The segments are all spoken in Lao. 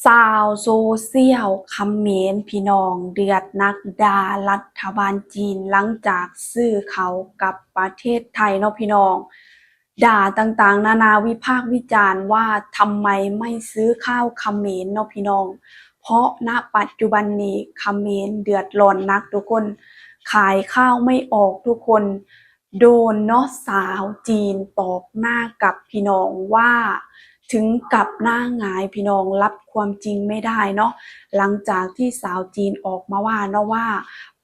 ຊາວໂຊຊຽວຂະເໝນພີ່ນ້ອງ ເດືອດໜັກດ່າລັດຖະບານຈີນ ຫຼັງຈາກຊື້ເຂົ້າກັບປະເທດໄທເນາະພີ່ນ້ອງ. ດ່າຕ່າງໆນານາ ວິພາກວິຈານວ່າ ທຳໄມໄມ່ຊື້ຂ້າວຂະເໝນເນາະພີ່ນ້ອງ ເພາະນະປັດຈຸບັນນີ້ຂະເໝນເດືອດຮ້ອນໜັກທຸກຄົນ ຂາຍຂ້າວໄມ່ອອກທຸກຄົນ. ໂດນເນາະ ສາວຈີນຕອບໜ້າກັບພີ່ນ້ອງວ່າ ເຖິງກັບໜ້າຫງາຍ ພີ່ນ້ອງรับความจริงไม่ได้เนาะ หลังจากที่สาวจีนออกมาว่าเนาะว่า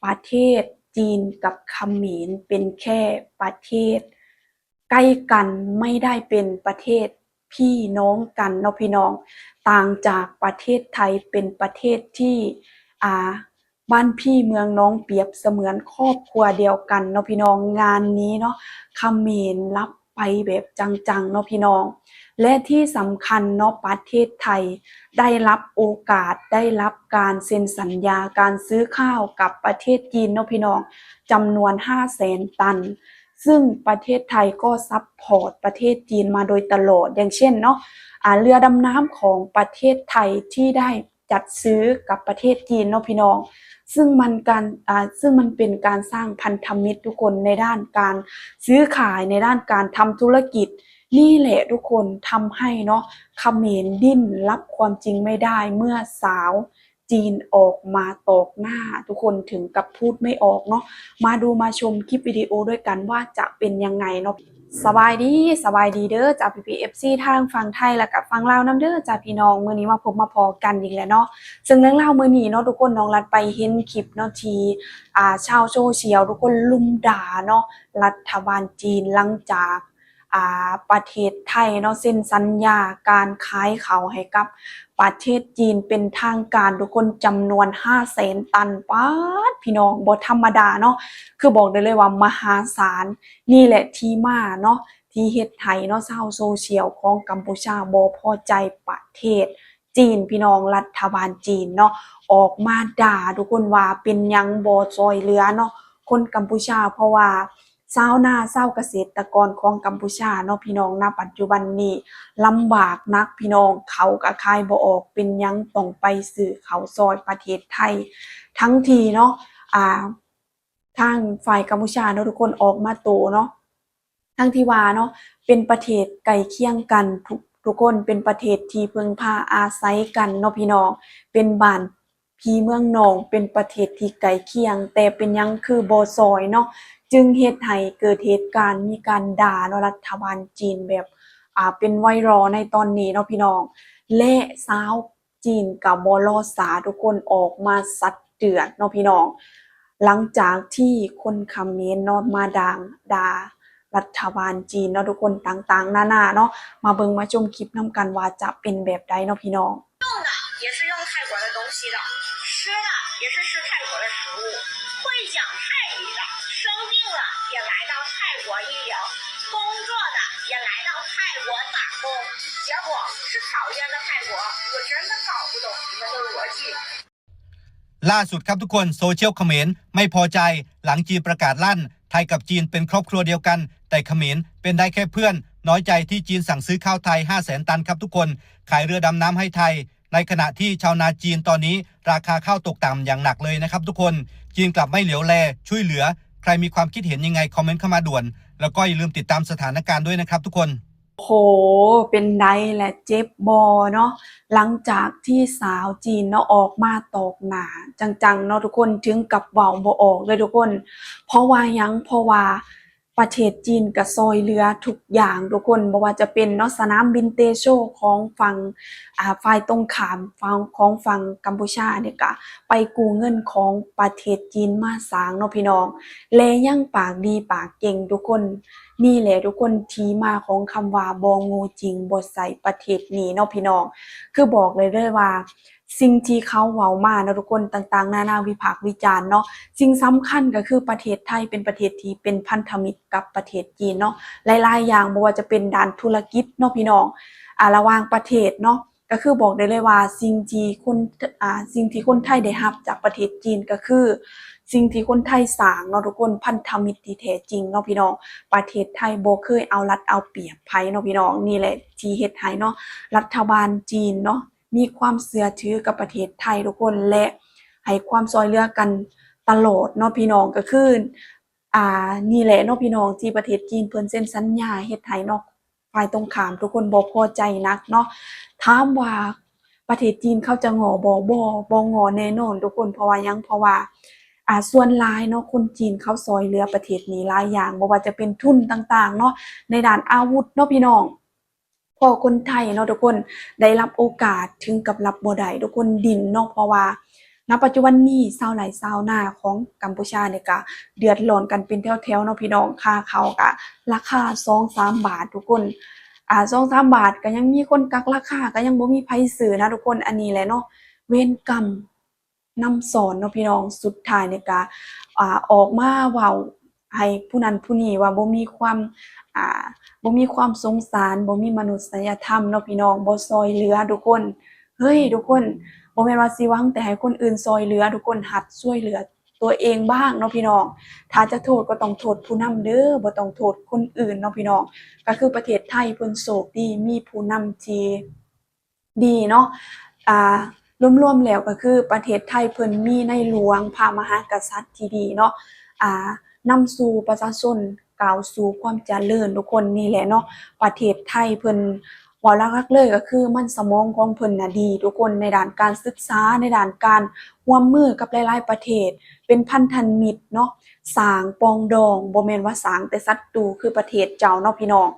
ประเทศจีนกับเขมรเป็นแค่ประเทศใกล้กัน ไม่ได้เป็นประเทศพี่น้องกันเนาะพี่น้อง ต่างจากประเทศไทยเป็นประเทศที่ อ่า บ้านพี่เมืองน้อง เปรียบเสมือนครอบครัวเดียวกันเนาะพี่น้อง งานนี้เนาะ เขมรรับไปแบบจังๆเนาะพี่น้อง และที่สำคัญเนาะ ประเทศไทยได้รับโอกาส ได้รับการเซ็นสัญญาการซื้อข้าวกับประเทศจีนเนาะพี่น้อง จำนวนห้าแสนตัน ซึ่งประเทศไทยก็ซัปพอร์ตประเทศจีนมาโดยตลอด อย่างเช่นเนาะ อ่า เรือดำน้ำของประเทศไทยที่ได้ จัดซื้อกับประเทศจีนเนาะพี่น้อง ซึ่งมันการ อ่า ซึ่งมันเป็นการสร้างพันธมิตรทุกคน ในด้านการซื้อขาย ในด้านการทำธุรกิจ นี่แหละทุกคนทำให้เนาะ เขมรดิ้นรับความจริงไม่ได้ เมื่อสาวจีนออกมาตอกหน้า ทุกคนถึงกับพูดไม่ออกเนาะ มาดูมาชมคลิปวิดีโอด้วยกันว่าจะเป็นยังไงเนาะ ສະບາຍດີ ສະບາຍດີເດີຈ້າ ພີ່ໆ ເອັຟຊີ ທາງຝັ່ງໄທ ແລະກະຝັ່ງລາວນຳເດີຈ້າພີ່ນ້ອງ ມື້ນີ້ມາພົບມາພໍ້ກັນອີກແລ້ວເນາະ ເຊິ່ງເລື່ອງລາວມື້ນີ້ເນາະທຸກຄົນ ນ້ອງລັດໄປເຫັນຄລິບເນາະ ທີ່ ອ່າ ຊາວໂຊຊຽວທຸກຄົນລຸມດ່າເນາະ ລັດຖະບານຈີນ ຫຼັງຈາກ ອ່າ ປະເທດໄທເນາະ ເຊັນສັນຍາການຂາຍເຂົ້າໃຫ້ກັບປະເທດຈີນເປັນທາງການທຸກຄົນ ຈຳນວນຫ້າແສນຕັນ ປາດ ພີ່ນ້ອງ ບໍ່ທຳມະດາເນາະ ຄືບອກໄດ້ເລີຍວ່າມະຫາສານ ນີ້ແຫຼະທີ່ມາເນາະ ທີ່ເຮັດໃຫ້ເນາະ ຊາວໂຊຊຽວຂອງກຳປູຊາບໍ່ພໍໃຈປະເທດຈີນ ພີ່ນ້ອງ ລັດຖະບານຈີນເນາະ ອອກມາດ່າທຸກຄົນວ່າ ເປັນຫຍັງບໍ່ຊ່ອຍເຫຼືອເນາະ ຄົນກຳປູຊາ ເພາະວ່າຊາວນາ ຊາວກະເສດຕະກອນຂອງກຳປູຊາເນາະ ພີ່ນ້ອງ ນະປັດຈຸບັນນີ້ລຳບາກໜັກ ພີ່ນ້ອງ ເຂົ້າກະຂາຍບໍ່ອອກ ເປັນຫຍັງຕ້ອງໄປຊື້ເຂົ້າຊ່ອຍປະເທດໄທ ທັງທີ່ເນາະ ອ່າ ທາງຝ່າຍກຳປູຊາເນາະ ທຸກຄົນ ອອກມາໂຕ້ເນາະ ທັງທີ່ວ່າເນາະ ເປັນປະເທດໃກ້ຄຽງກັນ ທຸກ ທຸກຄົນ ເປັນປະເທດທີ່ເພິ່ງພາອາໄສກັນເນາະ ພີ່ນ້ອງ ເປັນບ້ານພີ່ເມືອງນ້ອງ ເປັນປະເທດທີ່ໃກ້ຄຽງ ແຕ່ເປັນຫຍັງຄືບໍ່ຊ່ອຍເນາະ ຈຶ່ງເຮັດໃຫ້ເກີດເຫດການມີການດ່າເນາະ ລັດຖະບານຈີນແບບ ອ່າ ເປັນໄວຣັລໃນຕອນນີ້ເນາະ ພີ່ນ້ອງ ແລະຊາວ ຈີນກະບໍ່ລໍຊ້າ ທຸກຄົນ ອອກມາສັດເດືອດເນາະ ພີ່ນ້ອງ ຫຼັງຈາກທີ່ຄົນຂະເໝນເນາະ ມາດ່າງ ດ່າລັດຖະບານຈີນເນາະ ທຸກຄົນ ຕ່າງໆນານາເນາະ ມາເບິ່ງມາຊົມຄລິບນຳກັນວ່າຈະເປັນແບບໃດເນາະ ພີ່ນ້ອງ. 用的也是用泰国的东西的，吃的也是吃泰国的食物，会讲泰语的，生病了也来到泰国医疗，工作的也来到泰国打工，结果是讨厌的泰国，我真的搞不懂你们的逻辑。 ล่าสุดครับทุกคน โซเชียลเขมรไม่พอใจหลังจีนประกาศลั่น ไทยกับจีนเป็นครอบครัวเดียวกัน แต่เขมรเป็นได้แค่เพื่อน น้อยใจที่จีนสั่งซื้อข้าวไทยห้าแสนตันครับทุกคน ขายเรือดำน้ำให้ไทย ในขณะที่ชาวนาจีนตอนนี้ราคาข้าวตกต่ำอย่างหนักเลยนะครับทุกคน จีนกลับไม่เหลียวแลช่วยเหลือ ใครมีความคิดเห็นยังไงคอมเมนต์เข้ามาด่วน แล้วก็อย่าลืมติดตามสถานการณ์ด้วยนะครับทุกคน โห เป็นใดแหละ เจ็บบ่เนาะ หลังจากที่สาวจีนเนาะ ออกมาตอกหน้าจังๆเนาะทุกคน ถึงกับเว้าบ่ออกเลยทุกคน เพราะว่าหยัง เพราะว่าประเทศจีนก็ซ่อยเหลือทุกอย่างทุกคน บ่ว่าจะเป็นเนาะ สนามบินเตโชของฝั่ง อ่า ฝ่ายตรงข้าม ฝั่ง ของฝั่งกัมพูชานี่ก็ไปกู้เงินของประเทศจีนมาสร้างเนาะพี่น้อง และยังปากดีปากเก่งทุกคน นี่แหละทุกคน ที่มาของคำว่าบ่โง่จริง บ่ใส่ประเทศนี้เนาะพี่น้อง คือบอกเลยเด้อว่า สิ่งที่เขาเว้ามาเนาะทุกคน ต่างๆนานา วิพากษ์วิจารณ์เนาะ สิ่งสำคัญก็คือประเทศไทยเป็นประเทศที่เป็นพันธมิตรกับประเทศจีนเนาะ หลายๆอย่าง บ่ว่าจะเป็นด้านธุรกิจเนาะพี่น้อง อ่า ระหว่างประเทศเนาะ ก็คือบอกได้เลยว่าสิ่งที่คน อ่า สิ่งที่คนไทยได้รับจากประเทศจีนก็คือสิ่งที่คนไทยสร้างเนาะทุกคน พันธมิตรที่แท้จริงเนาะพี่น้อง ประเทศไทยบ่เคยเอารัดเอาเปรียบไผเนาะพี่น้อง นี่แหละที่เฮ็ดให้เนาะ รัฐบาลจีนเนาะ ມີຄວາມເຊື່ອຖືກັບປະເທດໄທທຸກຄົນ ແລະ ໃຫ້ຄວາມຊ່ອຍເຫຼືອກັນຕະຫຼອດເນາະພີ່ນ້ອງ. ກໍຄື ອ່າ ນີ້ແຫຼະເນາະພີ່ນ້ອງ ທີ່ປະເທດຈີນເພິ່ນເຊັນສັນຍາເຮັດໃຫ້ເນາະ ຝ່າຍຕົງຂ້າມທຸກຄົນບໍ່ພໍໃຈໜັກເນາະ. ຖາມວ່າປະເທດຈີນເຂົາຈະງໍ້ບໍ່? ບໍ່ ບໍ່ງໍ້ແນ່ນອນທຸກຄົນ. ເພາະວ່າຫຍັງ? ເພາະວ່າ ອ່າ ສ່ວນຫຼາຍເນາະ ຄົນຈີນເຂົາຊ່ອຍເຫຼືອປະເທດນີ້ຫຼາຍຢ່າງ ບໍ່ວ່າຈະເປັນທຶນຕ່າງໆເນາະ ໃນດ້ານອາວຸດເນາະພີ່ນ້ອງ. ເພາະຄົນໄທເນາະທຸກຄົນ ໄດ້ຮັບໂອກາດເຖິງກັບຮັບບໍ່ໄດ້ ທຸກຄົນດິ້ນເນາະ. ເພາະວ່າ ນະປັດຈຸບັນນີ້ ຊາວໄຮ່ຊາວນາຂອງກຳປູເຈຍນີ້ກະເດືອດຮ້ອນກັນເປັນແຖວໆເນາະພີ່ນ້ອງ. ຄ່າເຂົ້າກະລາຄາສອງສາມບາດທຸກຄົນ ອ່າ ສອງສາມບາດກະຍັງມີຄົນກັກລາຄາ ກະຍັງບໍ່ມີໃຜຊື້ນະທຸກຄົນ. ອັນນີ້ແຫຼະເນາະ ເວນກຳນຳສອນເນາະພີ່ນ້ອງ. ສຸດທ້າຍນີ້ກະ ອ່າ ອອກມາເວົ້າ ໃຫ້ຜູ້ນັ້ນຜູ້ນີ້ວ່າບໍ່ມີຄວາມ ອ່າ ບໍ່ມີຄວາມສົງສານ ບໍ່ມີມະນຸດສະຍະທຳເນາະພີ່ນ້ອງ ບໍ່ຊ່ອຍເຫຼືອທຸກຄົນ. ເຮີ້ຍ ທຸກຄົນ ບໍ່ແມ່ນວ່າຊິຫວັງແຕ່ໃຫ້ຄົນອື່ນຊ່ອຍເຫຼືອທຸກຄົນ ຫັດຊ່ວຍເຫຼືອຕົວເອງບ້າງເນາະພີ່ນ້ອງ. ຖ້າຈະໂທດກໍຕ້ອງໂທດຜູ້ນຳເດີ ບໍ່ຕ້ອງໂທດຄົນອື່ນເນາະພີ່ນ້ອງ. ກໍຄືປະເທດໄທເພິ່ນໂຊກດີ ມີຜູ້ນຳທີ່ ດີເນາະ ອ່າ ລວມໆແລ້ວກໍຄືປະເທດໄທເພິ່ນມີໃນຫຼວງພະມະຫາກະສັດທີ່ດີເນາະ ອ່າ ນຳສູ່ປະຊາຊົນກ້າວສູ່ຄວາມຈະເລີນທຸກຄົນ. ນີ້ແຫຼະເນາະ ປະເທດໄທເພິ່ນ ເວົ້າຫຼັກໆເລີຍກໍຄືມັນສະໝອງຂອງເພິ່ນນະດີທຸກຄົນ ໃນດ້ານການສຶກສາ ໃນດ້ານການຮ່ວມມືກັບຫຼາຍໆປະເທດ ເປັນພັນທະມິດເນາະ ສ້າງປອງດອງ ບໍ່ແມ່ນວ່າສ້າງແຕ່ສັດຕູຄືປະເທດເຈົ້າເນາະພີ່ນ້ອງ.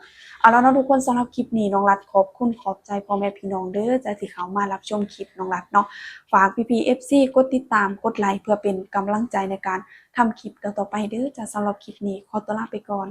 ເອົາລະເນາະທຸກຄົນ ສຳລັບຄລິບນີ້ ນ້ອງລັດຂອບຄຸນຂອບໃຈພໍ່ແມ່ພີ່ນ້ອງເດີ ຈາກທີ່ເຂົ້າມາຮັບຊົມຄລິບນ້ອງລັດເນາະ. ຝາກພີ່ໆ ເອັຟຊີ ກົດຕິດຕາມ ກົດໄລ ເພື່ອເປັນກຳລັງໃຈໃນການທຳຄລິບຕໍ່ໆໄປເດີ. ຈາກສຳລັບຄລິບນີ້ ຂໍຕົວລາໄປກ່ອນ.